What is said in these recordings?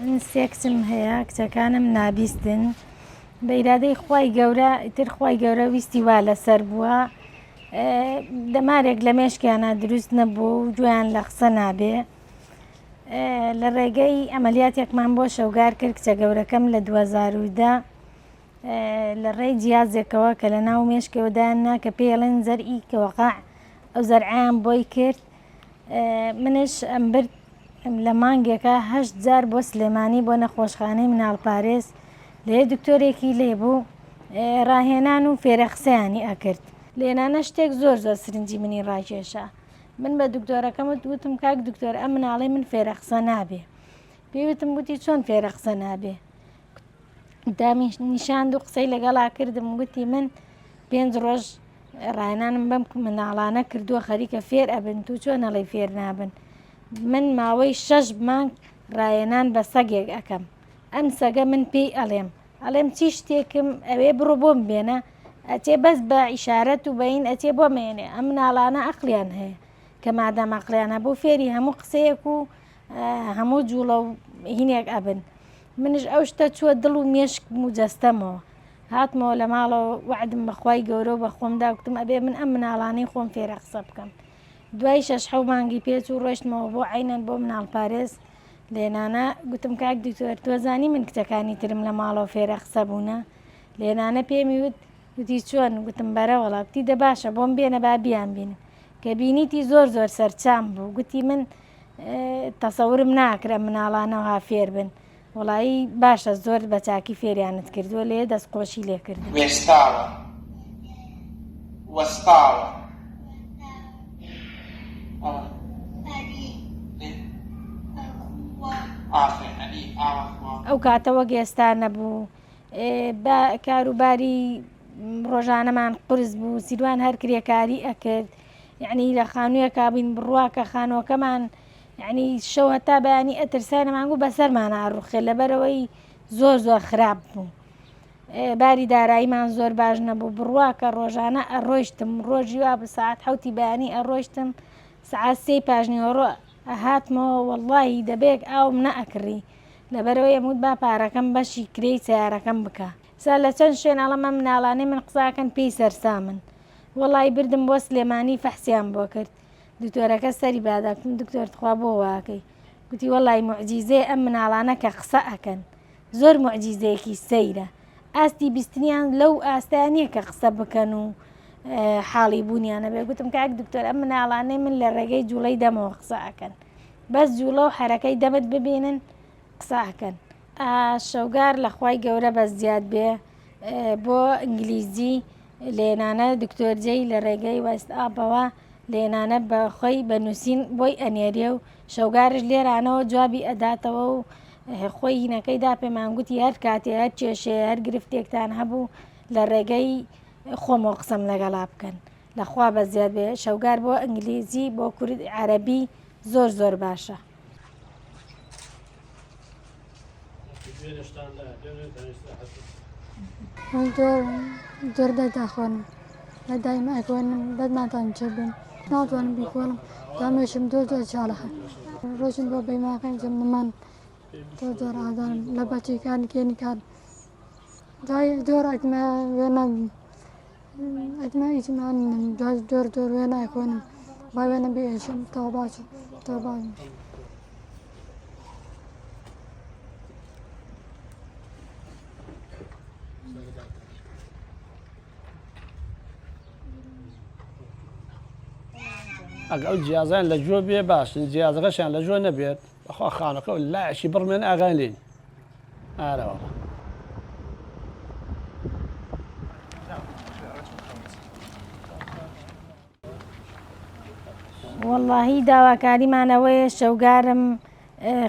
من سێ کچم هەیە، کچەکانم نابیستن. بە ئیرادەی خوای گەورە ئیتر خوای گەورە ویستی وا لەسەر بووە دەمارێک لە مێشکیانە دروست نەبوو و گوێیان لە قسە نابێ. لە ڕێگەی ئەمەلیاتێکمان بۆ شەوگار کرد کچە گەورەکەم لە 2010 لە ڕێی جیازێکەوە کە لە ناو مێشکەوە دایان کە پێڵێن زەرئی کە وەقع ئەو زەرعیان بۆی کرد منش ئەمبرد لە مانگێکا هەشت جار بۆ سلێمانی بۆ نەخۆشخانەی مناڵپارێز لێ دکتۆرێکی لێ بوو ڕاهێنان و فێرە قسەیانی ئەکرد. لێنانە شتێک زۆر زۆر سرنجی منی ڕاکێشا من بە دکتۆرەکەم وت وتم کاک دکتۆر ئەم مناڵەی من فێرە قسە نابێ پێی وتم وتی چۆن فێرە قسە نابێ دامی نیشاند و قسەی لەگەڵا کردم وتی من پێنج ڕۆژ ڕاهێنانم بەم مناڵانە کردووە خەریکە فێر ئەبن تو چۆن ئەڵێی فێر نابن من ماوەی شەش مانگ ڕاهێنان بە سەگێک ئەکەم ئەم سەگە من پێی ئەڵێم ئەڵێم چی شتێکم ئەوێ بڕۆ بۆم بێنە ئەچێ بەس بە ئیشارەت و بەین ئەچێ بۆ مێنێ ئەم مناڵانە ئەقلیان هەیە کە مادام ئەقلیان هەبوو فێری هەموو قسەیەک و هەموو جوڵە و هینێک ئەبن منش ئەو شتە چووە دڵ و مێشکم و جەستەمەوە هاتمەوە لە ماڵەوە وەعدم بە خوای گەورە و بە خۆم دا گوتم ئەبێ من ئەم مناڵانەی خۆم فێرە قسە بکەم دوای شەش حەو مانگی پێچوو ڕۆشتمەوە بۆ عەینەن بۆ مناڵپارێز لێنانە گوتم کاک دکتۆر تۆ زانی من کچەکانی ترم لە ماڵەوە فێرە قسە بوونە لێنانە پێمی وت گوتی چۆن گوتم بەرە وەڵا گوتی دە باشە بۆم بێنە با بیان بینم کە بینیتی زۆر زۆر سەرچام بوو گوتی من تەسەورم ناکرا مناڵانەوە فێر بن وەڵایی باشە زۆر بە چاکی فێریانت کردووە لێ دەست خۆشی لێ کردم. وێستاوە. وەستاوە. ئەو کاتە وەک ئێستا نەبوو بە کاروباری ڕۆژانەمان قورس بوو سیروان هەر کرێکاری ئەکرد یعنی لە خانوویەکا بووین بڕوا کە خانووەکەمان یەعنی شەو هەتا بەیانی ئەترساین ئەمانگوو بەسەرمانا ئەڕوخێ لەبەرئەوەی زۆر زۆر خراپ بوو باری داراییمان زۆر باش نەبوو بڕوا کە ڕۆژانە ئەڕۆیشتم ڕۆژی وا بوو سەعات حەوتی بەیانی ئەڕۆیشتم سەعات سێی پاژنیوەڕۆ ئەهاتمەوە وەڵڵاهی دەبێک ئاوم نەئەکڕی لەبەرئەوەی ئەموت با پارەکەم بەشی کرێی سەیارەکەم بکا سا لە چەند شوێن ئەڵێم ئەم مناڵانەی من قسە ئەکەن پێی سەرسامن وەڵڵاهی بردم بۆ سلێمانی فەحسیان بۆ کرد دکتۆرەکە سەری بادا گوتم دکتۆر تخوا بۆ واکەی گوتی وەڵی معجیزەیە ئەم مناڵانە کە قسە ئەکەن زۆر معجیزەیەکی سەیرە ئاستی بیستنیان لەو ئاستیان نییە کە قسە بکەن و حاڵی بوونیانە بێ گوتم کاک دکتۆر ئەم مناڵانەی من لە ڕێگەی جوڵەی دەمەوە قسە ئەکەن بەس جوڵە و حرەکەی دەمت ببینن قسە ئەکەن شەوگار لە خوای گەورە بەس زیاد بێ بۆ ئینگلیزی لێنانە دکتۆر جەی لە ڕێگەی وەست ئاپەوە لێنانە بە خۆی بە نووسین بۆی ئەنێرێ و شەوگارش لێرانەوە جوابی ئەداتەوە و خۆی هینەکەی دا پێمان گوتی هەر کاتێ هەر کێشەیە هەر گرفتێکتان هەبوو لە ڕێگەی خۆمەوە قسەم لەگەڵا بکەن لەخوا بە زیاد بێ شەوگار بۆ ئینگلیزی بۆ کورد عەرەبی زۆر زۆر باشە. زۆر دەرداخوێنم لە دایم ئەخوێنم بەس ناتوانم چێ بم ناتوانم بیخۆڵم دامێشم زۆر زۆر چاڵەخە ڕۆژم بۆ بەیماخەن جەمنمان زۆر زۆر ئازارم لە بەچیکان کێنیکان دای زۆر ئەکمە وێنە ئەکمە ئیجمان زۆر زۆر وێنە ئەخوێنم با وێنە بێشم تاوباچم تاوباچم ئەگە ئەو جیازیان لە گوێ بێ باشن جیازەکەشیان لە گوێ نەبێت بەخوا خانەکە و لایەکی بڕمێن ئاگای لێن ئارەوە. وەڵاهی داواکاریمان ئەوەیە شەوگارم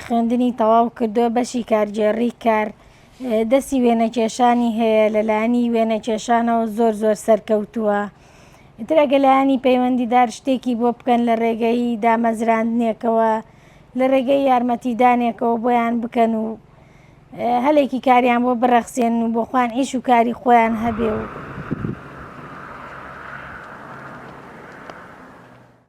خوێندنی تەواو کردووە بەشی کارگێڕی کار دەستی وێنەکێشانی هەیە لەلایەنی وێنەکێشانەوە زۆر زۆر سەرکەوتووە ئیتر ئەگە لایەنی پەیوەندیدار شتێکی بۆ بکەن لە ڕێگەی دامەزراندنێکەوە لە ڕێگەی یارمەتیدانێکەوە بۆیان بکەن و هەلێکی کاریان بۆ بڕەخسێن و بۆ خوان ئیش و کاری خۆیان هەبێ و.